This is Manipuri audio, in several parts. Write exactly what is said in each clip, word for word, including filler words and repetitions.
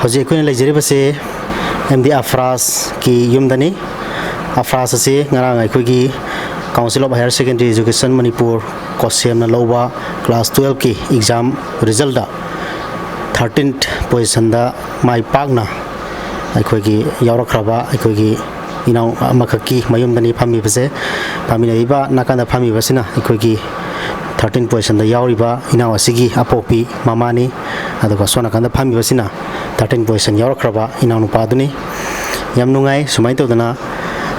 ꯍꯧꯖꯤꯛ ꯑꯩꯈꯣꯏꯅ ꯂꯩꯖꯔꯤꯕꯁꯦ ꯑꯦꯝ ꯗꯤ ꯑꯐ꯭ꯔꯥꯖꯀꯤ ꯌꯨꯝꯗꯅꯤ꯫ ꯑꯐ꯭ꯔꯥꯖ ꯑꯁꯤ ꯉꯔꯥꯡ ꯑꯩꯈꯣꯏꯒꯤ Council of Higher Secondary Education Manipur, ꯀꯣꯁꯦꯝꯅ ꯂꯧꯕ class twelve ꯀꯤ exam result ꯗ thirteenth position ꯗ ꯃꯥꯏ ꯄꯥꯛꯅ ꯑꯩꯈꯣꯏꯒꯤ ꯌꯥꯎꯔꯛꯈ꯭ꯔꯕ ꯑꯩꯈꯣꯏꯒꯤ ꯏꯅꯥꯎ ꯑꯃꯈꯛꯀꯤ ꯃꯌꯨꯝꯗꯅꯤ ꯐꯝꯃꯤꯕꯁꯦ꯫ ꯐꯝꯃꯤꯟꯅꯔꯤꯕ ꯅꯥꯀꯟꯗ ꯐꯝꯃꯤꯕꯁꯤꯅ ꯑꯩꯈꯣꯏꯒꯤ thirteenth position ꯗ ꯌꯥꯎꯔꯤꯕ ꯏꯅꯥꯎ ꯑꯁꯤꯒꯤ ꯑꯄꯣꯛꯄꯤ ꯃꯃꯥꯅꯤ꯫ ꯑꯗꯨꯒ ꯁꯣꯝ ꯅꯥꯀꯟꯗ ꯐꯝꯃꯤꯕꯁꯤꯅ thirteenth position ꯌꯥꯎꯔꯛꯈ꯭ꯔꯕ ꯏꯅꯥꯎꯅꯨꯄꯥꯗꯨꯅꯤ꯫ ꯌꯥꯝ ꯅꯨꯡꯉꯥꯏ꯫ ꯁꯨꯃꯥꯏꯅ ꯇꯧꯗꯅ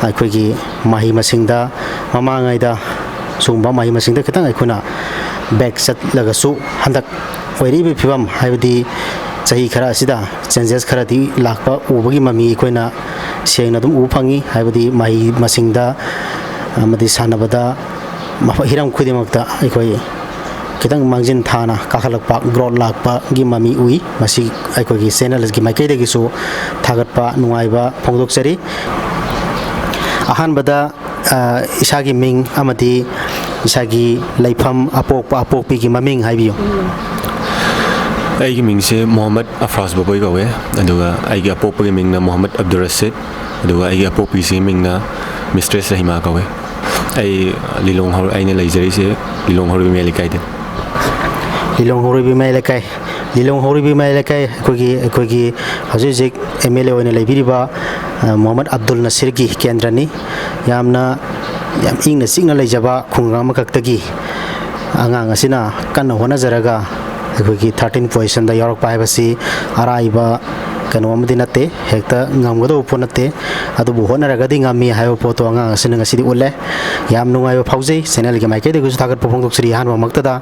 ꯑꯩꯈꯣꯏꯒꯤ ꯃꯍꯩ ꯃꯁꯤꯡꯗ, ꯃꯃꯥꯡꯉꯩꯗ ꯁꯤꯒꯨꯝꯕ ꯃꯍꯩ ꯃꯁꯤꯡꯗ ꯈꯤꯇꯪ ꯑꯩꯈꯣꯏꯅ back ꯆꯠꯂꯒꯁꯨ, ꯍꯟꯗꯛ ꯑꯣꯏꯔꯛꯏꯕ ꯐꯤꯕꯝ, ꯍꯥꯏꯕꯗꯤ ꯆꯍꯤ ꯈꯔ ꯑꯁꯤꯗ changes ꯈꯔꯗꯤ ꯂꯥꯛꯄ ꯎꯕꯒꯤ ꯃꯃꯤ ꯑꯩꯈꯣꯏꯅ ꯁꯦꯡꯅ ꯑꯗꯨꯝ ꯎꯕ ꯐꯪꯉꯤ꯫ ꯍꯥꯏꯕꯗꯤ ꯃꯍꯩ ꯃꯁꯤꯡꯗ ꯑꯃꯗꯤ ꯁꯥꯟꯅꯕꯗ, ꯃꯐ-, ꯍꯤꯔꯝ ꯈꯨꯗꯤꯡꯃꯛꯇ ꯑꯩꯈꯣꯏ ꯈꯤꯇꯪ ꯃꯥꯡꯖꯤꯟ ꯊꯥꯅ ꯀꯥꯈꯠꯂꯛꯄ, growth ꯂꯥꯛꯄꯒꯤ ꯃꯃꯤ ꯎꯏ꯫ ꯃꯁꯤ ꯑꯩꯈꯣꯏꯒꯤ channel ꯒꯤ ꯃꯥꯏꯀꯩꯗꯒꯤꯁꯨ ꯊꯥꯒꯠꯄ ꯅꯨꯡꯉꯥꯏꯕ ꯐꯣꯡꯗꯣꯛꯆꯔꯤ꯫ ꯑꯍꯥꯟꯕꯗ, ꯑ, ꯏꯁꯥꯒꯤ ꯃꯤꯡ ꯑꯃꯗꯤ ꯏꯁꯥꯒꯤ ꯂꯩꯐꯝ, ꯑꯄꯣꯛꯄ ꯑꯄꯣꯛꯄꯤꯒꯤ ꯃꯃꯤꯡ ꯍꯥꯏꯕꯤꯌꯨ꯫ ꯑꯩꯒꯤ ꯃꯤꯡꯁꯦ ꯃꯣꯍꯝꯃꯗ ꯑꯐ꯭ꯔꯥꯖ ꯕꯣꯕꯣꯏ ꯀꯧꯋꯦ꯫ ꯑꯗꯨꯒ ꯑꯩꯒꯤ ꯑꯄꯣꯛꯄꯒꯤ ꯃꯤꯡꯅ ꯃꯣꯍꯝꯃꯗ ꯑꯕꯗꯨꯜ ꯔꯁꯤꯗ꯫ ꯑꯗꯨꯒ ꯑꯩꯒꯤ ꯑꯄꯣꯛꯄꯤꯁꯤꯒꯤ ꯃꯤꯡꯅ ꯃꯤꯁꯇ꯭ꯔꯦꯁ ꯔꯍꯤꯃꯥ ꯀꯧꯋꯦ꯫ ꯑꯩ ꯂꯤꯂꯣꯡ ꯍꯧ-, ꯑꯩꯅ ꯂꯩꯖꯔꯤꯁꯦ ꯂꯤꯂꯣꯡ ꯍꯧꯔꯣꯏꯕꯤ ꯃꯌꯥꯏ ꯂꯩꯀꯥꯏꯗꯅꯤ꯫ ꯂꯤꯂꯣꯡ ꯍꯧꯔꯣꯏꯕꯤ ꯃꯌꯥꯏ ꯂꯩꯀꯥꯏ꯫ ꯂꯤꯂꯣꯡ ꯍꯧꯔꯣꯏꯕꯤ ꯃꯌꯥꯏ ꯂꯩꯀꯥꯏ ꯑꯩꯈꯣꯏꯒꯤ, ꯑꯩꯈꯣꯏꯒꯤ ꯍꯧꯖꯤꯛ ꯍꯧꯖꯤꯛ ꯑꯦꯝ ꯑꯦꯜ ꯑꯦ ꯑꯣꯏꯅ ꯂꯩꯕꯤꯔꯤꯕ, ꯑ, ꯃꯣꯍꯝꯃꯗ ꯑꯕꯗꯨꯜ ꯅꯁꯤꯔꯒꯤ ꯀꯦꯟꯗ꯭ꯔꯅꯤ꯫ ꯌꯥꯝꯅ, ꯌꯥꯝ ꯏꯪꯅ ꯆꯤꯛꯅ ꯂꯩꯖꯕ ꯈꯨꯡꯒꯪ ꯑꯃꯈꯛꯇꯒꯤ ꯑꯉꯥꯡ ꯑꯁꯤꯅ ꯀꯟꯅ ꯍꯣꯠꯅꯖꯔꯒ ꯑꯩꯈꯣꯏꯒꯤ thirteenth position ꯗ ꯌꯥꯎꯔꯛꯄ ꯍꯥꯏꯕꯁꯤ ꯑꯔꯥꯏꯕ ꯀꯩꯅꯣ ꯑꯃꯗꯤ ꯅꯠꯇꯦ, ꯍꯦꯛꯇ ꯉꯝꯒꯗꯧꯕ ꯄꯣꯠ ꯅꯠꯇꯦ꯫ ꯑꯗꯨꯕꯨ ꯍꯣꯠꯅꯔꯒꯗꯤ ꯉꯝꯃꯤ ꯍꯥꯏꯕ ꯄꯣꯠꯇꯣ ꯑꯉꯥꯡ ꯑꯁꯤꯅ ꯉꯁꯤꯗꯤ ꯎꯠꯂꯦ꯫ ꯌꯥꯝ ꯅꯨꯡꯉꯥꯏꯕ ꯐꯥꯎꯖꯩ꯫ Channel ꯒꯤ ꯃꯥꯏꯀꯩꯗꯒꯤꯁꯨ ꯊꯥꯒꯠꯄ ꯐꯣꯡꯗꯣꯛꯆꯔꯤ꯫ ꯑꯍꯥꯟꯕꯃꯛꯇꯗ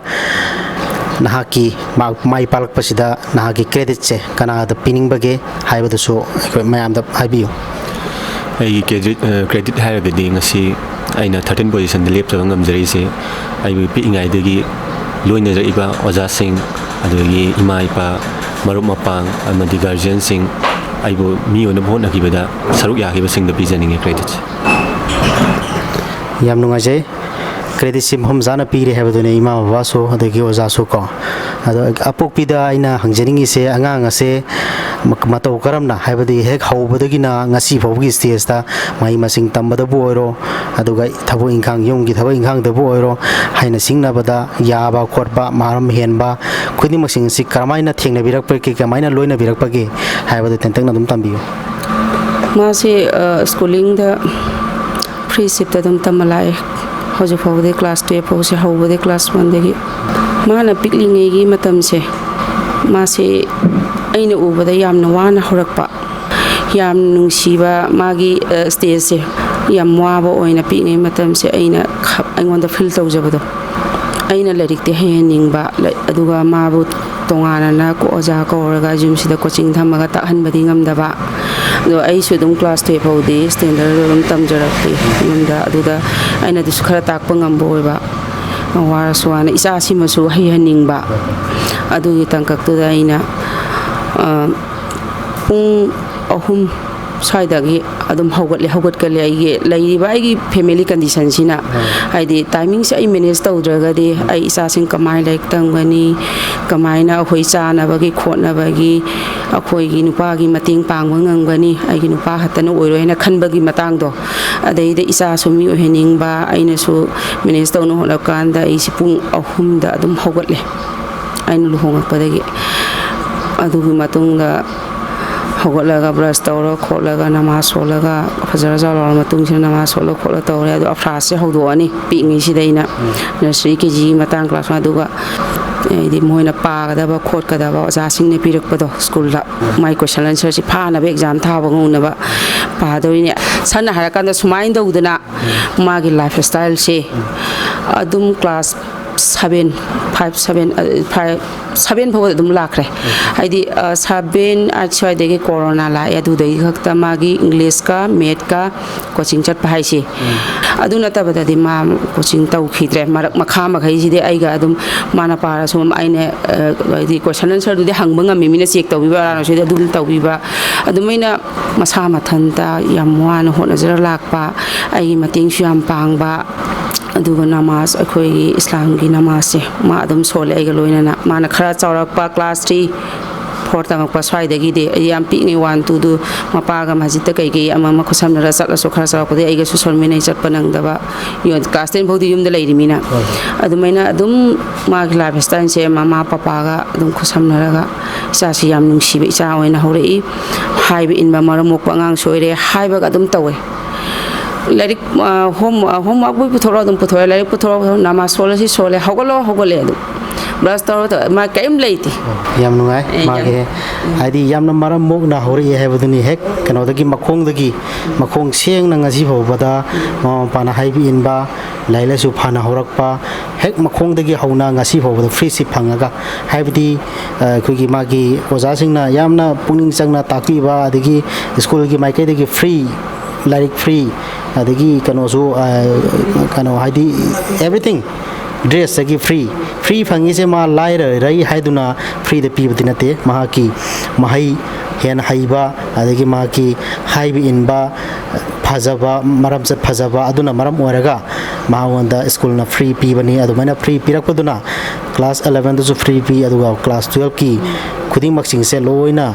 ꯅꯍꯥꯛꯀꯤ ꯃꯥ-, ꯃꯥꯏ ꯄꯥꯛꯂꯛꯄꯁꯤꯗ ꯅꯍꯥꯛꯀꯤ credit ꯁꯦ ꯀꯅꯥꯗ ꯄꯤꯅꯤꯡꯕꯒꯦ ꯍꯥꯏꯕꯗꯨꯁꯨ ꯑꯩꯈꯣꯏ ꯃꯌꯥꯝꯗ ꯍꯥꯏꯕꯤꯌꯨ꯫ ꯑꯩꯒꯤ credit, ꯑ, credit ꯍꯥꯏꯔꯒꯗꯤ ꯉꯁꯤ ꯑꯩꯅ thirteenth position ꯗ ꯂꯦꯞꯆꯕ ꯉꯝꯖꯔꯤꯁꯦ ꯑꯩꯕꯨ ꯄꯤꯛꯏꯉꯩꯗꯒꯤ ꯂꯣꯏꯅꯖꯔꯛꯏꯕ ꯑꯣꯖꯥꯁꯤꯡ, ꯑꯗꯨꯗꯒꯤ ꯏꯃꯥ ꯏꯄꯥ, ꯃꯔꯨꯞ ꯃꯄꯥꯡ ꯑꯃꯗꯤ guardian ꯁꯤꯡ ꯑꯩꯕꯨ ꯃꯤ ꯑꯣꯏꯅꯕ ꯍꯣꯠꯅꯈꯤꯕꯗ ꯁꯔꯨꯛ ꯌꯥꯈꯤꯕꯁꯤꯡꯗ ꯄꯤꯖꯅꯤꯡꯉꯤ credit ꯁꯦ꯫ ꯌꯥꯝ ꯅꯨꯡꯉꯥꯏꯖꯩ꯫ Credit ꯁꯤ ꯃꯐꯝ ꯆꯥꯅ ꯄꯤꯔꯦ ꯍꯥꯏꯕꯗꯨꯅꯤ, ꯏꯃꯥ ꯕꯕꯥꯁꯨ ꯑꯗꯒꯤ ꯑꯣꯖꯥꯁꯨ ꯀꯣ꯫ ꯑꯗꯣ ꯑꯄꯣꯛꯄꯤꯗ ꯑꯩꯅ ꯍꯪꯖꯅꯤꯡꯉꯤꯁꯦ, ꯑꯉꯥꯡ ꯑꯁꯦ ꯃ-, ꯃꯇꯧ ꯀꯔꯝꯅ, ꯍꯥꯏꯕꯗꯤ ꯍꯦꯛ ꯍꯧꯕꯗꯒꯤꯅ ꯉꯁꯤ ꯐꯥꯎꯕꯒꯤ ꯁ꯭ꯇꯦꯖꯇ ꯃꯍꯩ ꯃꯁꯤꯡ ꯇꯝꯕꯗꯕꯨ ꯑꯣꯏꯔꯣ, ꯑꯗꯨꯒ ꯊꯕꯛ ꯏꯪꯈꯥꯡ, ꯌꯨꯝꯒꯤ ꯊꯕꯛ ꯏꯪꯈꯥꯡꯗꯕꯨ ꯑꯣꯏꯔꯣ, ꯍꯥꯏꯅ ꯁꯤꯡꯅꯕꯗ ꯌꯥꯕ ꯈꯣꯠꯄ, ꯃꯔꯝ ꯍꯦꯟꯕ ꯈꯨꯗꯤꯡꯃꯛꯁꯤꯡ ꯑꯁꯤ ꯀꯔꯝꯍꯥꯏꯅ ꯊꯦꯡꯅꯕꯤꯔꯛꯄꯒꯦ, ꯀꯃꯥꯏꯅ ꯂꯣꯏꯅꯕꯤꯔꯛꯄꯒꯦ ꯍꯥꯏꯕꯗꯨ ꯇꯦꯟꯇꯛꯅ ꯑꯗꯨꯝ ꯇꯝꯕꯤꯌꯨ꯫ ꯃꯥꯁꯦ, ꯑ, ꯁ꯭ꯀꯨꯂꯤꯡꯗ ꯐ꯭ꯔꯤ ꯁꯤꯞꯇ ꯑꯗꯨꯝ ꯇꯝꯃ ꯂꯥꯛꯑꯦ꯫ ꯍꯧꯖꯤꯛ ꯐꯥꯎꯕꯗꯤ ꯀ꯭ꯂꯥꯁ ꯇꯨꯌꯦꯜꯐ ꯐꯥꯎꯁꯦ ꯍꯧꯕꯗꯒꯤ ꯀ꯭ꯂꯥꯁ ꯋꯥꯟꯗꯒꯤ꯫ ꯃꯥꯅ ꯄꯤꯛꯂꯤꯉꯩꯒꯤ ꯃꯇꯝꯁꯦ, ꯃꯥꯁꯦ ꯑꯩꯅ ꯎꯕꯗ ꯌꯥꯝꯅ ꯋꯥꯅ ꯍꯧꯔꯛꯄ, ꯌꯥꯝ ꯅꯨꯡꯁꯤꯕ ꯃꯥꯒꯤ, ꯑ, ꯁ꯭ꯇꯦꯖꯁꯦ ꯌꯥꯝ ꯋꯥꯕ ꯑꯣꯏꯅ ꯄꯤꯛꯂꯤꯉꯩ ꯃꯇꯝꯁꯦ ꯑꯩꯅ ꯈ-, ꯑꯩꯉꯣꯟꯗ ꯐꯤꯜ ꯇꯧꯖꯕꯗꯣ꯫ ꯑꯩꯅ ꯂꯥꯏꯔꯤꯛꯇꯤ ꯍꯩꯍꯟꯅꯤꯡꯕ, ꯂꯥꯏ-, ꯑꯗꯨꯒ ꯃꯥꯕꯨ ꯇꯣꯉꯥꯟꯅ ꯀꯣ-, ꯑꯣꯖꯥ ꯀꯧꯔꯒ ꯌꯨꯝꯁꯤꯗ ꯀꯣꯆꯤꯡ ꯊꯝꯃꯒ ꯇꯥꯛꯍꯟꯕꯗꯤ ꯉꯝꯗꯕ꯫ ꯑꯗꯣ ꯑꯩꯁꯨ ꯑꯗꯨꯝ ꯀ꯭ꯂꯥꯁ ꯇꯨꯌꯦꯜꯐ ꯐꯥꯎꯗꯤ ꯁ꯭ꯇꯦꯟꯗꯔꯗ ꯑꯗꯨꯝ ꯇꯝꯖꯔꯛꯈꯤ ꯌꯨꯝꯗ꯫ ꯑꯗꯨꯗ ꯑꯩꯅ ꯑꯗꯨꯁꯨ ꯈꯔ ꯇꯥꯛꯄ ꯉꯝꯕ ꯑꯣꯏꯕ, ꯋꯥꯔꯁꯨ ꯋꯥꯅ ꯏꯆꯥꯁꯤꯃꯁꯨ ꯍꯩꯍꯟꯅꯤꯡꯕ꯫ ꯑꯗꯨꯒꯤ ꯇꯥꯡꯀꯛꯇꯨꯗ ꯑꯩꯅ, ꯑ, ꯄꯨꯡ ꯑꯍꯨꯝ ꯁ꯭ꯋꯥꯏꯗꯒꯤ ꯑꯗꯨꯝ ꯍꯧꯒꯠꯂꯦ, ꯍꯧꯒꯠꯀꯜꯂꯦ꯫ ꯑꯩꯒꯤ ꯂꯩꯔꯤꯕ ꯑꯩꯒꯤ ꯐꯦꯃꯤꯂꯤ ꯀꯟꯗꯤꯁꯟꯁꯤꯅ, ꯍꯥꯏꯗꯤ ꯇꯥꯏꯃꯤꯡꯁꯦ ꯑꯩ ꯃꯦꯅꯦꯖ ꯇꯧꯗ꯭ꯔꯒꯗꯤ ꯑꯩ ꯏꯆꯥꯁꯤꯡ ꯀꯃꯥꯏꯅ ꯂꯥꯏꯔꯤꯛ ꯇꯝꯒꯅꯤ, ꯀꯃꯥꯏꯅ ꯑꯩꯈꯣꯏ ꯆꯥꯅꯕꯒꯤ ꯈꯣꯠꯅꯕꯒꯤ ꯑꯩꯈꯣꯏꯒꯤ ꯅꯨꯄꯥꯒꯤ ꯃꯇꯦꯡ ꯄꯥꯡꯕ ꯉꯝꯒꯅꯤ, ꯑꯩꯒꯤ ꯅꯨꯄꯥ ꯈꯛꯇꯅ ꯑꯣꯏꯔꯣꯏ ꯍꯥꯏꯅ ꯈꯟꯕꯒꯤ ꯃꯇꯥꯡꯗꯣ꯫ ꯑꯗꯩꯗ ꯏꯆꯥꯁꯨ ꯃꯤ ꯑꯣꯏꯍꯟꯅꯤꯡꯕ, ꯑꯩꯅꯁꯨ ꯃꯦꯅꯦꯖ ꯇꯧꯅ ꯍꯣꯠꯅꯕ ꯀꯥꯟꯗ ꯑꯩꯁꯦ ꯄꯨꯡ ꯑꯍꯨꯝꯗ ꯑꯗꯨꯝ ꯍꯧꯒꯠꯂꯦ ꯑꯩꯅ ꯂꯨꯍꯣꯡꯉꯛꯄꯗꯒꯤ꯫ ꯑꯗꯨꯒꯤ ꯃꯇꯨꯡꯗ ꯍꯧꯒꯠꯂꯒ ꯕ꯭ꯔꯁ ꯇꯧꯔ ꯈꯣꯠꯂꯒ ꯅꯃꯥꯖ ꯁꯣꯜꯂꯒ, ꯐꯖꯔ ꯖꯥ ꯂꯥꯎꯔ ꯃꯇꯨꯡꯁꯤꯗ ꯅꯃꯥꯖ ꯁꯣꯜꯂ ꯈꯣꯠꯂ ꯇꯧꯔꯦ꯫ ꯑꯗꯣ ꯑꯐ꯭ꯔꯥꯁꯁꯦ ꯍꯧꯗꯣꯛꯑꯅꯤ ꯄꯤꯛꯏꯉꯩꯁꯤꯗ ꯑꯩꯅ꯫ ꯅꯔꯁꯔꯤ, ꯀꯦ ꯖꯤꯒꯤ ꯃꯇꯥꯡ ꯀ꯭ꯂꯥꯁ ꯋꯥꯟ, ꯑꯗꯨꯒ ꯍꯥꯏꯗꯤ ꯃꯣꯏꯅ ꯄꯥꯒꯗꯕ ꯈꯣꯠꯀꯗꯕ ꯑꯣꯖꯥꯁꯤꯡꯅ ꯄꯤꯔꯛꯄꯗꯣ ꯁ꯭ꯀꯨꯜꯗ, ꯃꯥꯏ ꯀꯣꯏꯁꯟ ꯑꯟꯁꯔꯁꯤ ꯐꯥꯅꯕ ꯑꯦꯛꯖꯥꯝ ꯊꯥꯕ ꯉꯝꯅꯕ ꯄꯥꯗꯣꯏꯅꯦ꯫ ꯁꯝꯅ ꯍꯥꯏꯔꯀꯥꯟꯗ ꯁꯨꯃꯥꯏꯅ ꯇꯧꯗꯅ ꯃꯥꯒꯤ ꯂꯥꯏꯐ ꯁ꯭ꯇꯥꯏꯜꯁꯦ ꯑꯗꯨꯝ ꯀ꯭ꯂꯥꯁ ꯁꯚꯦꯟ, ꯐꯥꯏꯚ, ꯁꯚꯦꯟ, ꯑ, ꯐꯥꯏꯚ, ꯁꯚꯦꯟ ꯐꯥꯎꯕ ꯑꯗꯨꯝ ꯂꯥꯛꯈ꯭ꯔꯦ꯫ ꯍꯥꯏꯗꯤ, ꯑ, ꯁꯚꯦꯟ, ꯑꯥꯏꯠ ꯁ꯭ꯋꯥꯏꯗꯒꯤ ꯀꯣꯔꯣꯅꯥ ꯂꯥꯛꯑꯦ, ꯑꯗꯨꯗꯒꯤ ꯈꯛꯇ ꯃꯥꯒꯤ ꯏꯪꯂꯤꯁꯀ ꯃꯦꯠꯀ ꯀꯣꯆꯤꯡ ꯆꯠꯄ ꯍꯥꯏꯁꯦ꯫ ꯑꯗꯨ ꯅꯠꯇꯕꯗꯗꯤ ꯃꯥ ꯀꯣꯆꯤꯡ ꯇꯧꯈꯤꯗ꯭ꯔꯦ꯫ ꯃꯔꯛ ꯃꯈꯥ ꯃꯈꯩꯁꯤꯗꯤ ꯑꯩꯒ ꯑꯗꯨꯝ, ꯃꯥꯅ ꯄꯥꯔꯁꯨ ꯑꯩꯅ, ꯑ, ꯍꯥꯏꯗꯤ ꯀꯣꯏꯁꯟ ꯑꯟꯁꯔꯗꯨꯗꯤ ꯍꯪꯕ ꯉꯝꯃꯤ, ꯃꯤꯅ ꯆꯦꯛ ꯇꯧꯕꯤꯕ ꯑꯔꯥꯟꯕꯁꯤꯗꯤ ꯑꯗꯨꯝ ꯇꯧꯕꯤꯕ꯫ ꯑꯗꯨꯃꯥꯏꯅ ꯃꯁꯥ ꯃꯊꯟꯇ ꯌꯥꯝ ꯋꯥꯅ ꯍꯣꯠꯅꯖꯔ ꯂꯥꯛꯄ, ꯑꯩꯒꯤ ꯃꯇꯦꯡꯁꯨ ꯌꯥꯝ ꯄꯥꯡꯕ꯫ ꯑꯗꯨꯒ ꯅꯃꯥꯖ, ꯑꯩꯈꯣꯏꯒꯤ ꯏꯁꯂꯥꯝꯒꯤ ꯅꯃꯥꯖꯁꯦ ꯃꯥ ꯑꯗꯨꯝ ꯁꯣꯜꯂꯦ ꯑꯩꯒ ꯂꯣꯏꯅꯅ꯫ ꯃꯥꯅ ꯈꯔ ꯆꯥꯎꯔꯛꯄ, ꯀ꯭ꯂꯥꯁ ꯊ꯭ꯔꯤ, ꯐꯣꯔ ꯇꯝꯃꯛꯄ ꯁ꯭ꯋꯥꯏꯗꯒꯤꯗꯤ ꯑꯩ ꯌꯥꯝ ꯄꯤꯛꯏꯉꯩ ꯋꯥꯟ ꯇꯨꯗꯨ ꯃꯄꯥꯒ ꯃꯁꯖꯤꯠꯇ ꯀꯩꯀꯩ ꯑꯃ ꯑꯃ ꯈꯨꯠꯁꯝꯅꯔ ꯆꯠꯂꯁꯨ ꯈꯔ ꯆꯥꯎꯔꯛꯄꯗꯒꯤ ꯑꯩꯒꯁꯨ ꯁꯣꯟꯃꯤꯟꯅꯩ ꯆꯠꯄ ꯅꯪꯗꯕ꯫ ꯀ꯭ꯂꯥꯁ ꯇꯦꯟ ꯐꯥꯎꯗꯤ ꯌꯨꯝꯗ ꯂꯩꯔꯤꯃꯤꯅ꯫ ꯑꯗꯨꯃꯥꯏꯅ ꯑꯗꯨꯝ ꯃꯥꯒꯤ ꯂꯥꯏꯐ ꯁ꯭ꯇꯥꯏꯜꯁꯦ ꯃꯃꯥ ꯄꯄꯥꯒ ꯑꯗꯨꯝ ꯈꯨꯠꯁꯝꯅꯔꯒ ꯏꯆꯥꯁꯤ ꯌꯥꯝ ꯅꯨꯡꯁꯤꯕ ꯏꯆꯥ ꯑꯣꯏꯅ ꯍꯧꯔꯛꯏ꯫ ꯍꯥꯏꯕ ꯏꯟꯕ ꯃꯔꯝ ꯃꯣꯛꯄ ꯑꯉꯥꯡꯁꯨ ꯑꯣꯏꯔꯦ ꯍꯥꯏꯕꯒ ꯑꯗꯨꯝ ꯇꯧꯋꯦ꯫ ꯂꯥꯏꯔꯤꯛ ꯍꯣꯝ ꯍꯣꯝꯋꯥꯛꯄꯨ ꯄꯨꯊꯣꯔꯛꯑꯣ ꯑꯗꯨꯝ ꯄꯨꯊꯣꯔꯛꯑꯦ꯫ ꯂꯥꯏꯔꯤꯛ ꯄꯨꯊꯣꯔꯛꯑꯣ ꯅꯃꯥꯁ ꯁꯣꯜꯂꯁꯤ ꯁꯣꯜꯂꯦ ꯍꯧꯒꯠꯂꯣ ꯍꯧꯒꯠꯂꯦ ꯑꯗꯨꯝ ꯕ꯭ꯔꯁ ꯇꯧꯔꯣ ꯇꯧꯔꯣ ꯃꯥ ꯀꯔꯤꯝ ꯂꯩꯇꯦ꯫ ꯌꯥꯝ ꯅꯨꯡꯉꯥꯏ꯫ ꯑꯦ, ꯌꯥꯝ ꯃꯥꯒꯤ ꯍꯥꯏꯗꯤ ꯌꯥꯝꯅ ꯃꯔꯝ ꯃꯣꯛꯅ ꯍꯧꯔꯛꯑꯦ ꯍꯥꯏꯕꯗꯨꯅꯤ꯫ ꯍꯦꯛ ꯀꯩꯅꯣꯗꯒꯤ ꯃꯈꯣꯡꯗꯒꯤ ꯃꯈꯣꯡ ꯁꯦꯡꯅ ꯉꯁꯤ ꯐꯥꯎꯕꯗ ꯃꯃꯥ ꯃꯄꯥꯅ ꯍꯥꯏꯕ ꯏꯟꯕ ꯂꯥꯏꯔꯤꯛ ꯂꯥꯏꯁꯨ ꯐꯅ ꯍꯧꯔꯛꯄ ꯍꯦꯛ ꯃꯈꯣꯡꯗꯒꯤ ꯍꯧꯅ ꯉꯁꯤ ꯐꯥꯎꯕꯗ ꯐ꯭ꯔꯤꯁꯤ ꯐꯪꯉꯒ ꯍꯥꯏꯕꯗꯤ ꯑꯩꯈꯣꯏꯒꯤ ꯃꯥꯒꯤ ꯑꯣꯖꯥꯁꯤꯡꯅ ꯌꯥꯝꯅ ꯄꯨꯛꯅꯤꯡ ꯆꯪꯅ ꯇꯥꯛꯄꯤꯕ ꯑꯗꯒꯤ ꯁ꯭ꯀꯨꯜꯒꯤ ꯃꯥꯏꯀꯩꯗꯒꯤ ꯐ꯭ꯔꯤ ꯂꯥꯏꯔꯤꯛ ꯐ꯭ꯔꯤ ꯑꯗꯒꯤ ꯀꯩꯅꯣꯁꯨ ꯀꯩꯅꯣ ꯍꯥꯏꯗꯤ ꯑꯦꯕ꯭ꯔꯤꯊꯤꯡ ꯗ꯭ꯔꯦꯁꯇꯒꯤ ꯐ꯭ꯔꯤ ꯐ꯭ꯔꯤ ꯐꯪꯉꯤꯁꯦ ꯃꯥ ꯂꯥꯏꯔꯔꯩ ꯍꯥꯏꯗꯨꯅ ꯐ꯭ꯔꯤꯗ ꯄꯤꯕꯗꯤ ꯅꯠꯇꯦ꯫ ꯃꯍꯥꯛꯀꯤ ꯃꯍꯩ ꯍꯦꯟꯅ ꯍꯩꯕ ꯑꯗꯒꯤ ꯃꯍꯥꯛꯀꯤ ꯍꯥꯏꯕ ꯏꯟꯕ ꯐꯖꯕ ꯃꯔꯝꯆꯠ ꯐꯖꯕ ꯑꯗꯨꯅ ꯃꯔꯝ ꯑꯣꯏꯔꯒ ꯃꯉꯣꯟꯗ ꯁ꯭ꯀꯨꯜꯅ ꯐ꯭ꯔꯤ ꯄꯤꯕꯅꯤ꯫ ꯑꯗꯨꯃꯥꯏꯅ ꯐ꯭ꯔꯤ ꯄꯤꯔꯛꯄꯗꯨꯅ ꯀ꯭ꯂꯥꯁ ꯑꯦꯂꯚꯦꯟꯗꯁꯨ ꯐ꯭ꯔꯤ ꯄꯤ ꯑꯗꯨꯒ ꯀ꯭ꯂꯥꯁ ꯇꯨꯌꯦꯜꯞꯀꯤ ꯈꯨꯗꯤꯡꯃꯛꯁꯤꯡꯁꯦ ꯂꯣꯏꯅ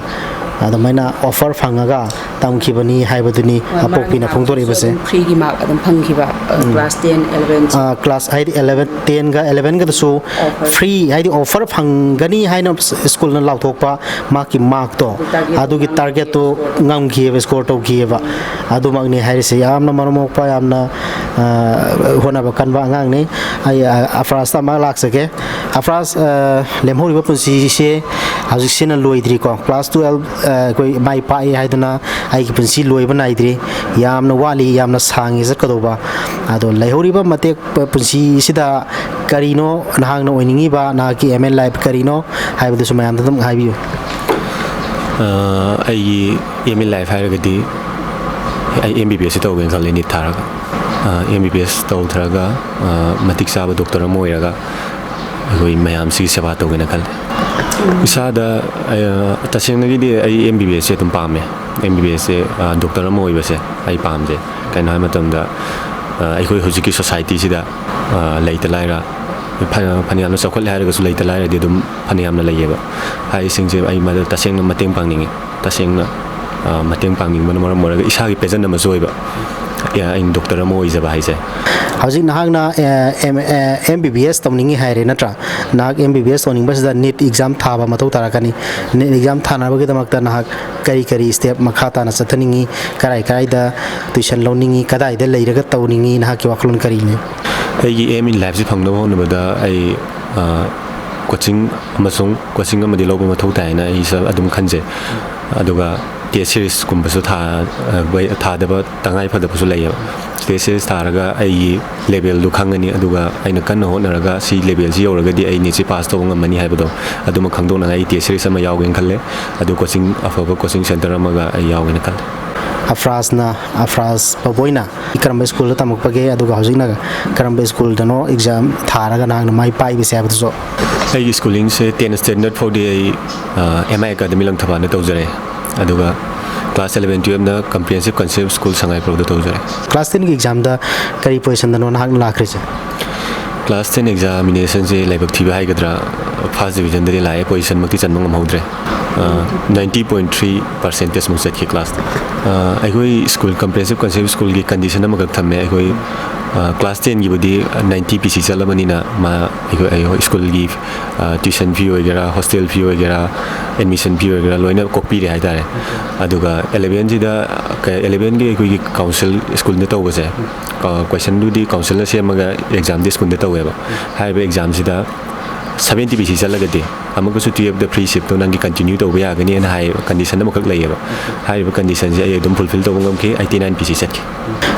ꯑꯗꯨꯃꯥꯏꯅ ꯑꯣꯐꯔ ꯐꯪꯉꯒ ꯇꯝꯈꯤꯕꯅꯤ ꯍꯥꯏꯕꯗꯨꯅꯤ ꯑꯄꯣꯛꯄꯤꯅ ꯐꯣꯡꯗꯣꯔꯛꯏꯕꯁꯦ꯫ ꯐ꯭ꯔꯤꯒꯤ ꯃꯥꯔꯛ ꯑꯗꯨꯝ ꯐꯪꯈꯤꯕ ꯀ꯭ꯂꯥꯁ ꯇꯦꯟ ꯑꯦꯂꯚꯦꯟ꯫ ꯀ꯭ꯂꯥꯁ ꯍꯥꯏꯗꯤ ꯑꯦꯂꯚꯦꯟ ꯇꯦꯟꯒ ꯑꯦꯂꯚꯦꯟꯒꯗꯁꯨ ꯐ꯭ꯔꯤ ꯍꯥꯏꯗꯤ ꯑꯣꯐꯔ ꯐꯪꯒꯅꯤ ꯍꯥꯏꯅ ꯁ꯭ꯀꯨꯜꯅ ꯂꯥꯎꯊꯣꯛꯄ ꯃꯥꯒꯤ ꯃꯥꯔꯛꯇꯣ ꯑꯗꯨꯒꯤ ꯇꯥꯔꯒꯦꯠꯇꯣ ꯉꯝꯈꯤꯑꯕ ꯁ꯭ꯀꯣꯔ ꯇꯧꯈꯤꯑꯕ꯫ ꯑꯗꯨꯃꯛꯅꯤ ꯍꯥꯏꯔꯤꯁꯦ꯫ ꯌꯥꯝꯅ ꯃꯔꯝ ꯃꯣꯛꯄ ꯌꯥꯝꯅ ꯍꯣꯠꯅꯕ ꯀꯟꯕ ꯑꯉꯥꯡꯅꯤ꯫ ꯑꯩ ꯑꯐ꯭ꯔꯥꯁꯇ ꯑꯃ ꯂꯥꯛꯆꯒꯦ꯫ ꯑꯐ꯭ꯔꯥꯁ ꯂꯦꯝꯍꯧꯔꯤꯕ ꯄꯨꯟꯁꯤꯁꯦ ꯍꯧꯖꯤꯛꯁꯤꯅ ꯂꯣꯏꯗ꯭ꯔꯤꯀꯣ꯫ ꯀ꯭ꯂꯥꯁ ꯇꯨꯌꯦꯜꯞ ꯑꯩꯈꯣꯏ ꯃꯥꯏ ꯄꯥꯛꯏ ꯍꯥꯏꯗꯨꯅ ꯑꯩꯒꯤ ꯄꯨꯟꯁꯤ ꯂꯣꯏꯕ ꯅꯥꯏꯗ꯭ꯔꯤ꯫ ꯌꯥꯝꯅ ꯋꯥꯠꯂꯤ ꯌꯥꯝꯅ ꯁꯥꯡꯉꯤ ꯆꯠꯀꯗꯧꯕ꯫ ꯑꯗꯣ ꯂꯩꯍꯧꯔꯤꯕ ꯃꯇꯦꯛ ꯄꯨꯟꯁꯤꯁꯤꯗ ꯀꯔꯤꯅꯣ ꯅꯍꯥꯛꯅ ꯑꯣꯏꯅꯤꯡꯉꯤꯕ ꯅꯍꯥꯛꯀꯤ ꯑꯦꯝ ꯑꯦꯟ ꯂꯥꯏꯐ ꯀꯔꯤꯅꯣ ꯍꯥꯏꯕꯗꯨꯁꯨ ꯃꯌꯥꯝꯗ ꯑꯗꯨꯝ ꯍꯥꯏꯕꯤꯌꯨ꯫ ꯑꯩꯒꯤ ꯑꯦꯝ ꯏꯟ ꯂꯥꯏꯐ ꯍꯥꯏꯔꯒꯗꯤ ꯑꯩ ꯑꯦꯝ ꯕꯤ ꯕꯤ ꯑꯦꯁꯁꯤ ꯇꯧꯒꯦꯅ ꯈꯜꯂꯤ ꯅꯤꯠ ꯊꯥꯔꯒ꯫ ꯑꯦꯝ ꯕꯤ ꯕꯤ ꯑꯦꯁ ꯇꯧꯊꯔꯒ ꯃꯇꯤꯛ ꯆꯥꯕ ꯗꯣꯛꯇꯔ ꯑꯃ ꯑꯣꯏꯔꯒ ꯑꯩꯈꯣꯏ ꯃꯌꯥꯝꯁꯤꯒꯤ ꯁꯦꯕꯥ ꯇꯧꯒꯦꯅ ꯈꯜꯂꯤ꯫ ꯏꯁꯥꯗ ꯇꯁꯦꯡꯅꯒꯤꯗꯤ ꯑꯩ ꯑꯦꯝ ꯕꯤ ꯕꯤ ꯑꯦꯁꯁꯦ ꯑꯗꯨꯝ ꯄꯥꯝꯃꯦ꯫ ꯑꯦꯝ ꯕꯤ ꯕꯤ ꯑꯦꯁꯁꯦ ꯗꯣꯛꯇꯔ ꯑꯃ ꯑꯣꯏꯕꯁꯦ ꯑꯩ ꯄꯥꯝꯖꯩ꯫ ꯀꯩꯅꯣ ꯍꯥꯏꯕ ꯃꯇꯝꯗ ꯑꯩꯈꯣꯏ ꯍꯧꯖꯤꯛꯀꯤ ꯁꯣꯁꯥꯏꯇꯤꯁꯤꯗ ꯂꯩꯇ ꯂꯥꯏꯔ ꯐ-, ꯐꯅꯌꯥꯝꯅ ꯆꯥꯎꯈꯠꯂꯦ ꯍꯥꯏꯔꯒꯁꯨ ꯂꯩꯇ ꯂꯥꯏꯔꯗꯤ ꯑꯗꯨꯝ ꯐꯅꯌꯥꯝꯅ ꯂꯩꯌꯦꯕ꯫ ꯍꯥꯏꯔꯤꯁꯤꯡꯁꯦ ꯑꯩ ꯃꯗꯨ ꯇꯁꯦꯡꯅ ꯃꯇꯦꯡ ꯄꯥꯡꯅꯤꯡꯉꯤ꯫ ꯇꯁꯦꯡꯅ, ꯑ, ꯃꯇꯦꯡ ꯄꯥꯡꯅꯤꯡꯕꯅ ꯃꯔꯝ ꯑꯣꯏꯔꯒ ꯏꯁꯥꯒꯤ ꯄꯦꯖꯟ ꯑꯃꯁꯨ ꯑꯣꯏꯕ꯫ ꯑ, ꯑꯩꯅ ꯗꯣꯛꯇꯔ ꯑꯃ ꯑꯣꯏꯖꯕ ꯍꯥꯏꯁꯦ꯫ ꯍꯧꯖꯤꯛ ꯅꯍꯥꯛꯅ, ꯑ, ꯑꯦꯝ, ꯑ, ꯑꯦꯝ ꯕꯤ ꯕꯤ ꯑꯦꯁ ꯇꯧꯅꯤꯡꯉꯤ ꯍꯥꯏꯔꯦ ꯅꯠꯇ꯭ꯔꯥ? ꯅꯍꯥꯛ ꯑꯦꯝ ꯕꯤ ꯕꯤ ꯑꯦꯁ ꯇꯧꯅꯤꯡꯕꯁꯤꯗ ꯅꯤꯠ ꯑꯦꯛꯖꯥꯝ ꯊꯥꯕ ꯃꯊꯧ ꯇꯥꯔꯛꯀꯅꯤ꯫ ꯅꯤꯠ ꯑꯦꯛꯖꯥꯝ ꯊꯥꯅꯕꯒꯤꯗꯃꯛꯇ ꯅꯍꯥꯛ ꯀꯔꯤ ꯀꯔꯤ ꯁ꯭ꯇꯦꯞ ꯃꯈꯥ ꯇꯥꯅ ꯆꯠꯊꯅꯤꯡꯉꯤ? ꯀꯔꯥꯏ ꯀꯔꯥꯏꯗ ꯇ꯭ꯌꯨꯁꯟ ꯂꯧꯅꯤꯡꯉꯤ? ꯀꯗꯥꯏꯗ ꯂꯩꯔꯒ ꯇꯧꯅꯤꯡꯉꯤ? ꯅꯍꯥꯛꯀꯤ ꯋꯥꯈꯜꯂꯣꯟ ꯀꯔꯤꯅꯤ? ꯑꯩꯒꯤ aim in lifeꯁꯤ ꯐꯪꯅꯕ ꯍꯣꯠꯅꯕꯗ ꯑꯩ, ꯑ, ꯀꯣꯆꯤꯡ ꯑꯃꯁꯨꯡ ꯀꯣꯆꯤꯡ ꯑꯃꯗꯤ ꯂꯧꯕ ꯃꯊꯧ ꯇꯥꯏꯅ ꯑꯩꯁꯨ ꯑꯗꯨꯝ ꯈꯟꯖꯩ꯫ ꯑꯗꯨꯒ ꯇꯦꯁ ꯁꯤꯔꯤꯁꯀꯨꯝꯕꯁꯨ ꯊꯥ-, ꯑ, ꯊꯥꯗꯕ ꯇꯉꯥꯏ ꯐꯗꯕꯁꯨ ꯂꯩꯌꯦꯕ꯫ ꯇꯦꯁ ꯁꯤꯔꯤꯁ ꯊꯥꯔꯒ ꯑꯩꯒꯤ ꯂꯦꯕꯦꯜꯗꯨ ꯈꯪꯉꯅꯤ, ꯑꯗꯨꯒ ꯑꯩꯅ ꯀꯟꯅ ꯍꯣꯠꯅꯔꯒ ꯁꯤ ꯂꯦꯕꯦꯜꯁꯤ ꯌꯧꯔꯒꯗꯤ ꯑꯩ ꯅꯤꯠꯁꯤ ꯄꯥꯁ ꯇꯧꯕ ꯉꯝꯃꯅꯤ ꯍꯥꯏꯕꯗꯣ ꯑꯗꯨꯃꯛ ꯈꯪꯗꯣꯛꯅꯉꯥꯏ ꯑꯩ ꯇꯦꯁ ꯁꯤꯔꯤꯁ ꯑꯃ ꯌꯥꯎꯒꯦꯅ ꯈꯜꯂꯦ꯫ ꯑꯗꯨ ꯀꯣꯆꯤꯡ, ꯑꯐꯕ ꯀꯣꯆꯤꯡ ꯁꯦꯟꯇꯔ ꯑꯃꯒ ꯑꯩ ꯌꯥꯎꯒꯦꯅ ꯈꯜꯂꯦ꯫ ꯑꯐ꯭ꯔꯥꯖꯅ, ꯑꯐ꯭ꯔꯥꯖ ꯄꯕꯣꯏꯅ ꯀꯔꯝꯕ ꯁ꯭ꯀꯨꯜꯗ ꯇꯝꯃꯛꯄꯒꯦ? ꯑꯗꯨꯒ ꯍꯧꯖꯤꯛꯅ ꯀꯔꯝꯕ ꯁ꯭ꯀꯨꯜꯗꯅꯣ ꯑꯦꯛꯖꯥꯝ ꯊꯥꯔꯒ ꯅꯍꯥꯛꯅ ꯃꯥꯏ ꯄꯥꯛꯏꯕꯁꯦ ꯍꯥꯏꯕꯗꯨꯁꯨ? ꯑꯩꯒꯤ ꯁ꯭ꯀꯨꯂꯤꯡꯁꯦ ten standard ꯐꯥꯎꯗꯤ ꯑꯩ, ꯑ, ꯑꯦꯝ ꯑꯥꯏ ꯑꯦꯀꯥꯗꯃꯤ ꯂꯪꯊꯕꯥꯜꯗ ꯇꯧꯖꯔꯦ꯫ ꯑꯗꯨꯒ class eleven twelveꯅ Comprehensive Concept School ꯁꯉꯥꯏꯄ꯭ꯔꯧꯗ ꯇꯧꯖꯔꯦ꯫ Class tenꯒꯤ ꯑꯦꯛꯖꯥꯝꯗ ꯀꯔꯤ ꯄꯣꯖꯤꯁꯟꯗꯅꯣ ꯅꯍꯥꯛꯅ ꯂꯥꯛꯈ꯭ꯔꯤꯁꯦ? Class ten examinationꯁꯦ ꯂꯥꯏꯕꯛ ꯊꯤꯕ ꯍꯥꯏꯒꯗ꯭ꯔꯥ, first divisionꯗꯗꯤ ꯂꯥꯛꯑꯦ, ꯄꯣꯖꯤꯁꯟꯃꯛꯇꯤ ꯆꯟꯕ ꯉꯝꯍꯧꯗ꯭ꯔꯦ꯫ ꯑ, ninety point three percentageꯃꯨꯛ ꯆꯠꯈꯤ class꯫ ꯑ, ꯑꯩꯈꯣꯏ ꯁ꯭ꯀꯨꯜ, Comprehensive Concept Schoolꯒꯤ condition ꯑꯃꯈꯛ ꯊꯝꯃꯦ꯫ ꯑꯩꯈꯣꯏ, ꯑ, class tenꯒꯤꯕꯨꯗꯤ ninety P C ꯆꯠꯂꯕꯅꯤꯅ ꯃꯥ ꯑꯩꯈꯣꯏ, ꯑꯩꯈꯣꯏ ꯁ꯭ꯀꯨꯜꯒꯤ, ꯑ, tuition fee ꯑꯣꯏꯒꯦꯔꯥ, hostel fee ꯑꯣꯏꯒꯦꯔꯥ, admission fee ꯑꯣꯏꯒꯦꯔꯥ, ꯂꯣꯏꯅ ꯀꯣꯛꯄꯤꯔꯦ ꯍꯥꯏꯇꯥꯔꯦ꯫ ꯑꯗꯨꯒ elevenꯁꯤꯗ, ꯀ-, elevenꯒꯤ ꯑꯩꯈꯣꯏꯒꯤ council ꯁ꯭ꯀꯨꯜꯗ ꯇꯧꯕꯁꯦ, ꯀ-, questionꯗꯨꯗꯤ councilꯅ ꯁꯦꯝꯃꯒ examꯗꯤ ꯁ꯭ꯀꯨꯜꯗ ꯇꯧꯋꯦꯕ꯫ ꯍꯥꯏꯔꯤꯕ examꯁꯤꯗ seventy P C ꯆꯠꯂꯒꯗꯤ ꯑꯃꯨꯛꯀꯁꯨ twelveꯇ free seatꯇꯣ ꯅꯪꯒꯤ continue ꯇꯧꯕ ꯌꯥꯒꯅꯤꯅ ꯍꯥꯏ, condition ꯑꯃꯈꯛ ꯂꯩꯌꯦꯕ꯫ ꯍꯥꯏꯔꯤꯕ conditionꯁꯦ ꯑꯩ ꯑꯗꯨꯝ fulfill ꯇꯧꯕ ꯉꯝꯈꯤ, eighty nine P C ꯆꯠꯈꯤ꯫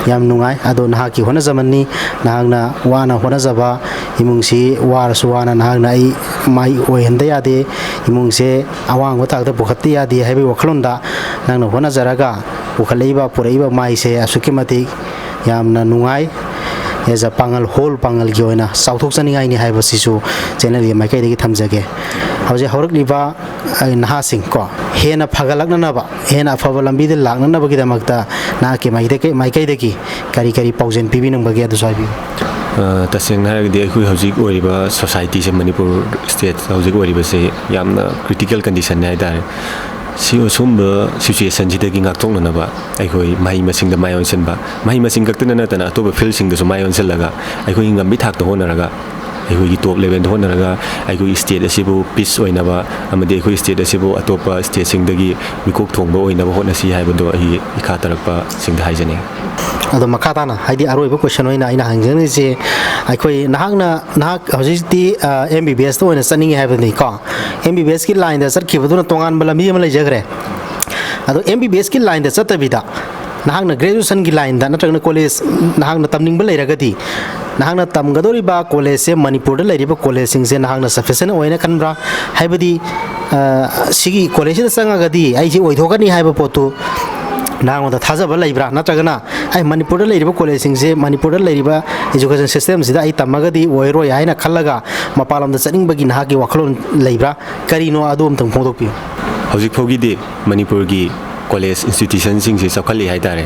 ꯌꯥꯝ ꯅꯨꯡꯉꯥꯏ꯫ ꯑꯗꯣ ꯅꯍꯥꯛꯀꯤ ꯍꯣꯠꯅꯖꯃꯟꯅꯤ, ꯅꯍꯥꯛꯅ ꯋꯥꯅ ꯍꯣꯠꯅꯖꯕ, ꯏꯃꯨꯡꯁꯤ ꯋꯥꯔꯁꯨ ꯋꯥꯅ ꯅꯍꯥꯛꯅ ꯑꯩ ꯃꯥꯏ ꯑꯣꯏꯍꯟꯗ ꯌꯥꯗꯦ, ꯏꯃꯨꯡꯁꯦ ꯑꯋꯥꯡꯕ ꯊꯥꯛꯇ ꯄꯨꯈꯠꯇ ꯌꯥꯗꯦ ꯍꯥꯏꯕꯒꯤ ꯋꯥꯈꯜꯂꯣꯟꯗ ꯅꯪꯅ ꯍꯣꯠꯅꯖꯔꯒ ꯄꯨꯈꯠꯂꯛꯏꯕ, ꯄꯨꯔꯛꯏꯕ ꯃꯥꯏꯁꯦ ꯑꯁꯨꯛꯀꯤ ꯃꯇꯤꯛ ꯌꯥꯝꯅ ꯅꯨꯡꯉꯥꯏ꯫ As a ꯄꯥꯉꯜ, whole ꯄꯥꯉꯜꯒꯤ ꯑꯣꯏꯅ ꯆꯥꯎꯊꯣꯛꯆꯅꯤꯡꯉꯥꯏꯅꯤ ꯍꯥꯏꯕꯁꯤꯁꯨ channelꯒꯤ ꯃꯥꯏꯀꯩꯗꯒꯤ ꯊꯝꯖꯒꯦ꯫ ꯍꯧꯖꯤꯛ ꯍꯧꯔꯛꯂꯤꯕ, ꯑ, ꯅꯍꯥꯁꯤꯡ ꯀꯣ, ꯍꯦꯟꯅ ꯐꯒꯠꯂꯛꯅꯅꯕ, ꯍꯦꯟꯅ ꯑꯐꯕ ꯂꯝꯕꯤꯗ ꯂꯥꯛꯅꯅꯕꯒꯤꯗꯃꯛꯇ ꯅꯍꯥꯛꯀꯤ ꯃꯥꯏꯀꯩ-, ꯃꯥꯏꯀꯩꯗꯒꯤ ꯀꯔꯤ ꯀꯔꯤ ꯄꯥꯎꯖꯦꯜ ꯄꯤꯕꯤꯅꯤꯡꯕꯒꯦ ꯑꯗꯨꯁꯨ ꯍꯥꯏꯕꯤꯌꯨ꯫ ꯑ, ꯇꯁꯦꯡꯅ ꯍꯥꯏꯔꯒꯗꯤ ꯑꯩꯈꯣꯏ ꯍꯧꯖꯤꯛ ꯑꯣꯏꯔꯤꯕ ꯁꯣꯁꯥꯏꯇꯤꯁꯦ, ꯃꯅꯤꯄꯨꯔ ꯁ꯭ꯇꯦꯠ ꯍꯧꯖꯤꯛ ꯑꯣꯏꯔꯤꯕꯁꯦ ꯌꯥꯝꯅ ꯀ꯭ꯔꯤꯇꯤꯀꯦꯜ ꯀꯟꯗꯤꯁꯟꯅꯤ ꯍꯥꯏ ꯇꯥꯔꯦ꯫ ꯁꯤ, ꯑꯁꯨꯝꯕ ꯁꯤꯆꯨꯋꯦꯁꯟꯁꯤꯗꯒꯤ ꯉꯥꯛꯊꯣꯛꯅꯅꯕ ꯑꯩꯈꯣꯏ ꯃꯍꯩ ꯃꯁꯤꯡꯗ ꯃꯥꯏ ꯑꯣꯟꯁꯤꯟꯕ, ꯃꯍꯩ ꯃꯁꯤꯡ ꯈꯛꯇꯅ ꯅꯠꯇꯅ ꯑꯇꯣꯞꯄ ꯐꯤꯜꯁꯤꯡꯗꯁꯨ ꯃꯥꯏ ꯑꯣꯟꯁꯤꯜꯂꯒ ꯑꯩꯈꯣꯏꯒꯤ ꯉꯝꯕꯤ ꯊꯥꯛꯇ ꯍꯣꯠꯅꯔꯒ, ꯑꯩꯈꯣꯏꯒꯤ ꯇꯣꯞ ꯂꯦꯚꯦꯜꯗ ꯍꯣꯠꯅꯔꯒ ꯑꯩꯈꯣꯏꯒꯤ ꯁ꯭ꯇꯦꯠ ꯑꯁꯤꯕꯨ ꯄꯤꯁ ꯑꯣꯏꯅꯕ ꯑꯃꯗꯤ ꯑꯩꯈꯣꯏ ꯁ꯭ꯇꯦꯠ ꯑꯁꯤꯕꯨ ꯑꯇꯣꯞꯄ ꯁ꯭ꯇꯦꯠꯁꯤꯡꯗꯒꯤ ꯃꯤꯀꯣꯛ ꯊꯣꯡꯕ ꯑꯣꯏꯅꯕ ꯍꯣꯠꯅꯁꯤ ꯍꯥꯏꯕꯗꯣ ꯑꯩ ꯏꯈꯥ ꯇꯥꯔꯛꯄꯁꯤꯡꯗ ꯍꯥꯏꯖꯅꯤꯡꯏ꯫ ꯑꯗꯣ ꯃꯈꯥ ꯇꯥꯅ, ꯍꯥꯏꯗꯤ ꯑꯔꯣꯏꯕ ꯀꯣꯏꯁꯟ ꯑꯣꯏꯅ ꯑꯩꯅ ꯍꯪꯖꯅꯤꯡꯉꯤꯁꯦ, ꯑꯩꯈꯣꯏ ꯅꯍꯥꯛꯅ, ꯅꯍꯥꯛ ꯍꯧꯖꯤꯛꯇꯤ, ꯑ, ꯑꯦꯝ ꯕꯤ ꯕꯤ ꯑꯦꯁꯇ ꯑꯣꯏꯅ ꯆꯠꯅꯤꯡꯉꯤ ꯍꯥꯏꯕꯅꯤꯀꯣ꯫ ꯑꯦꯝ ꯕꯤ ꯕꯤ ꯑꯦꯁꯀꯤ ꯂꯥꯏꯟꯗ ꯆꯠꯈꯤꯕꯗꯨꯅ ꯇꯣꯉꯥꯟꯕ ꯂꯝꯕꯤ ꯑꯃ ꯂꯩꯖꯈ꯭ꯔꯦ꯫ ꯑꯗꯣ ꯑꯦꯝ ꯕꯤ ꯕꯤ ꯑꯦꯁꯀꯤ ꯂꯥꯏꯟꯗ ꯆꯠꯇꯕꯤꯗ ꯅꯍꯥꯛꯅ ꯒ꯭ꯔꯦꯖꯨꯑꯦꯁꯟꯒꯤ ꯂꯥꯏꯟꯗ ꯅꯠꯇ꯭ꯔꯒꯅ ꯀꯣꯂꯦꯖ ꯅꯍꯥꯛꯅ ꯇꯝꯅꯤꯡꯕ ꯂꯩꯔꯒꯗꯤ, ꯅꯍꯥꯛꯅ ꯇꯝꯒꯗꯧꯔꯤꯕ ꯀꯣꯂꯦꯖꯁꯦ, ꯃꯅꯤꯄꯨꯔꯗ ꯂꯩꯔꯤꯕ ꯀꯣꯂꯦꯖꯁꯤꯡꯁꯦ ꯅꯍꯥꯛꯅ ꯁꯐꯤꯁꯦꯟ ꯑꯣꯏꯅ ꯈꯟꯕ꯭ꯔꯥ? ꯍꯥꯏꯕꯗꯤ, ꯑ, ꯁꯤꯒꯤ ꯀꯣꯂꯦꯖꯁꯤꯗ ꯆꯪꯉꯒꯗꯤ ꯑꯩꯁꯤ ꯑꯣꯏꯊꯣꯛꯀꯅꯤ ꯍꯥꯏꯕ ꯄꯣꯠꯇꯨ ꯅꯉꯣꯟꯗ ꯊꯥꯖꯕ ꯂꯩꯕ꯭ꯔꯥ? ꯅꯠꯇ꯭ꯔꯒꯅ ꯑꯩ ꯃꯅꯤꯄꯨꯔꯗ ꯂꯩꯔꯤꯕ ꯀꯣꯂꯦꯖꯁꯤꯡꯁꯦ, ꯃꯅꯤꯄꯨꯔꯗ ꯂꯩꯔꯤꯕ ꯏꯖꯨꯀꯦꯁꯟ ꯁꯤꯁꯇꯦꯝꯁꯤꯗ ꯑꯩ ꯇꯝꯃꯒꯗꯤ ꯑꯣꯏꯔꯣꯏ ꯍꯥꯏꯅ ꯈꯜꯂꯒ ꯃꯄꯥꯟꯂꯣꯝꯗ ꯆꯠꯅꯤꯡꯕꯒꯤ ꯅꯍꯥꯛꯀꯤ ꯋꯥꯈꯜꯂꯣꯟ ꯂꯩꯕ꯭ꯔꯥ? ꯀꯔꯤꯅꯣ, ꯑꯗꯨ ꯑꯃꯇꯪ ꯐꯣꯡꯗꯣꯛꯄꯤꯌꯨ꯫ ꯍꯧꯖꯤꯛ ꯐꯥꯎꯒꯤꯗꯤ ꯃꯅꯤꯄꯨꯔꯒꯤ ꯀꯣꯂꯦꯖ ꯏꯟꯁꯇꯤꯇ꯭ꯌꯨꯁꯟꯁꯤꯡꯁꯦ ꯆꯥꯎꯈꯠꯂꯤ ꯍꯥꯏ ꯇꯥꯔꯦ꯫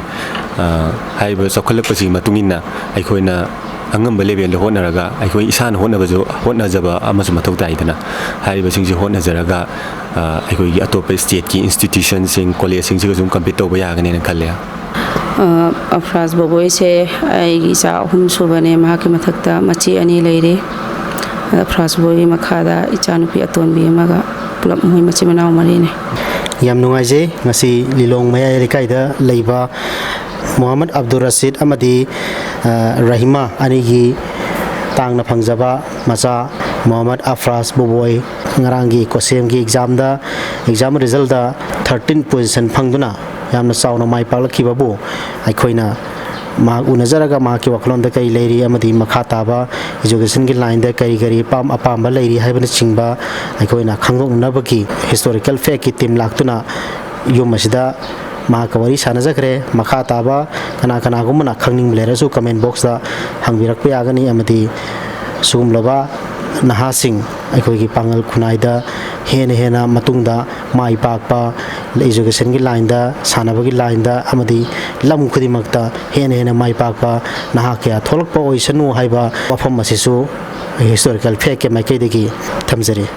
ꯑ, ꯍꯥꯏꯔꯤꯕ ꯆꯥꯎꯈꯠꯂꯛꯄꯁꯤꯒꯤ ꯃꯇꯨꯡ ꯏꯟꯅ ꯑꯩꯈꯣꯏꯅ ꯑꯉꯝꯕ ꯂꯦꯚꯦꯜꯗ ꯍꯣꯠꯅꯔꯒ, ꯑꯩꯈꯣꯏ ꯏꯁꯥꯅ ꯍꯣꯠꯅꯕꯁꯨ, ꯍꯣꯠꯅꯖꯕ ꯑꯃꯁꯨ ꯃꯊꯧ ꯇꯥꯏꯗꯅ, ꯍꯥꯏꯔꯤꯕꯁꯤꯡꯁꯦ ꯍꯣꯠꯅꯖꯔꯒ, ꯑ, ꯑꯩꯈꯣꯏꯒꯤ ꯑꯇꯣꯞꯄ ꯁ꯭ꯇꯦꯠꯀꯤ ꯏꯟꯁꯇꯤꯇ꯭ꯌꯨꯁꯟꯁꯤꯡ, ꯀꯣꯂꯦꯖꯁꯤꯡꯁꯤꯒꯁꯨ ꯀꯝꯄꯤꯠ ꯇꯧꯕ ꯌꯥꯒꯅꯦꯅ ꯈꯜꯂꯦ꯫ ꯑ, ꯑꯐ꯭ꯔꯥꯖ ꯕꯣꯕꯣꯏꯁꯦ ꯑꯩꯒꯤ ꯏꯆꯥ ꯑꯍꯨꯝ ꯁꯨꯕꯅꯦ꯫ ꯃꯍꯥꯛꯀꯤ ꯃꯊꯛꯇ ꯃꯆꯦ ꯑꯅꯤ ꯂꯩꯔꯤ꯫ ꯑꯐ꯭ꯔꯥꯖ ꯕꯣꯕꯣꯏꯒꯤ ꯃꯈꯥꯗ ꯏꯆꯥꯅꯨꯄꯤ ꯑꯇꯣꯟꯕꯤ ꯑꯃꯒ, ꯄꯨꯂꯞ ꯃꯣꯏ ꯃꯆꯤꯟ ꯃꯅꯥꯎ ꯃꯔꯤꯅꯤ꯫ ꯌꯥꯝ ꯅꯨꯡꯉꯥꯏꯖꯩ, ꯉꯁꯤ ꯂꯤꯂꯣꯡ ꯃꯌꯥꯏ ꯂꯩꯀꯥꯏꯗ ꯂꯩꯕ ꯃꯣꯍꯝꯃꯗ ꯑꯕꯗꯨꯜ ꯔꯁꯤꯗ ꯑꯃꯗꯤ, ꯑ, ꯔꯍꯤꯃꯥ ꯑꯅꯤꯒꯤ ꯇꯥꯡꯅ ꯐꯪꯖꯕ ꯃꯆꯥ ꯃꯣꯍꯝꯃꯗ ꯑꯐ꯭ꯔꯥꯖ ꯕꯣꯕꯣꯏ ꯉꯔꯥꯡꯒꯤ ꯀꯣꯁꯦꯝꯒꯤ ꯑꯦꯛꯖꯥꯝꯗ, ꯑꯦꯛꯖꯥꯝ ꯔꯤꯖꯜꯗ ꯊꯥꯔꯇꯤꯟ ꯄꯣꯖꯤꯁꯟ ꯐꯪꯗꯨꯅ ꯌꯥꯝꯅ ꯆꯥꯎꯅ ꯃꯥꯏ ꯄꯥꯛꯂꯛꯈꯤꯕꯕꯨ ꯑꯩꯈꯣꯏꯅ ꯃꯍꯥꯛ ꯎꯅꯖꯔꯒ ꯃꯍꯥꯛꯀꯤ ꯋꯥꯈꯜꯂꯣꯟꯗ ꯀꯔꯤ ꯂꯩꯔꯤ ꯑꯃꯗꯤ ꯃꯈꯥ ꯇꯥꯕ ꯏꯖꯨꯀꯦꯁꯟꯒꯤ ꯂꯥꯏꯟꯗ ꯀꯔꯤ ꯀꯔꯤ ꯑꯄꯥꯝ-, ꯑꯄꯥꯝꯕ ꯂꯩꯔꯤ ꯍꯥꯏꯕꯅꯆꯤꯡꯕ ꯑꯩꯈꯣꯏꯅ ꯈꯪꯗꯣꯛꯅꯅꯕꯒꯤ ꯍꯤꯁꯇꯣꯔꯤꯀꯦꯜ ꯐꯦꯛꯀꯤ ꯇꯤꯝ ꯂꯥꯛꯇꯨꯅ ꯌꯨꯝ ꯑꯁꯤꯗ ꯃꯍꯥꯛꯀ ꯋꯥꯔꯤ ꯁꯥꯟꯅꯖꯈ꯭ꯔꯦ꯫ ꯃꯈꯥ ꯇꯥꯕ ꯀꯅꯥ ꯀꯅꯥꯒꯨꯝꯕꯅ ꯈꯪꯅꯤꯡꯕ ꯂꯩꯔꯁꯨ ꯀꯃꯦꯟ ꯕꯣꯛꯁꯇ ꯍꯪꯕꯤꯔꯛꯄ ꯌꯥꯒꯅꯤ, ꯑꯃꯗꯤ ꯁꯤꯒꯨꯝꯂꯕ ꯅꯍꯥꯁꯤꯡ ꯑꯩꯈꯣꯏꯒꯤ ꯄꯥꯡꯒꯜ ꯈꯨꯟꯅꯥꯏꯗ ꯍꯦꯟꯅ ꯍꯦꯟꯅ ꯃꯇꯨꯡꯗ ꯃꯥꯏ ꯄꯥꯛꯄ, educationꯒꯤ lineꯗ, ꯁꯥꯟꯅꯕꯒꯤ lineꯗ ꯑꯃꯗꯤ ꯂꯝ ꯈꯨꯗꯤꯡꯃꯛꯇ ꯍꯦꯟꯅ ꯍꯦꯟꯅ ꯃꯥꯏ ꯄꯥꯛꯄ ꯅꯍꯥ ꯀꯌꯥ ꯊꯣꯛꯂꯛꯄ ꯑꯣꯏꯁꯅꯨ ꯍꯥꯏꯕ ꯋꯥꯐꯝ ꯑꯁꯤꯁꯨ historical factꯀꯤ ꯃꯥꯏꯀꯩꯗꯒꯤ ꯊꯝꯖꯔꯤ꯫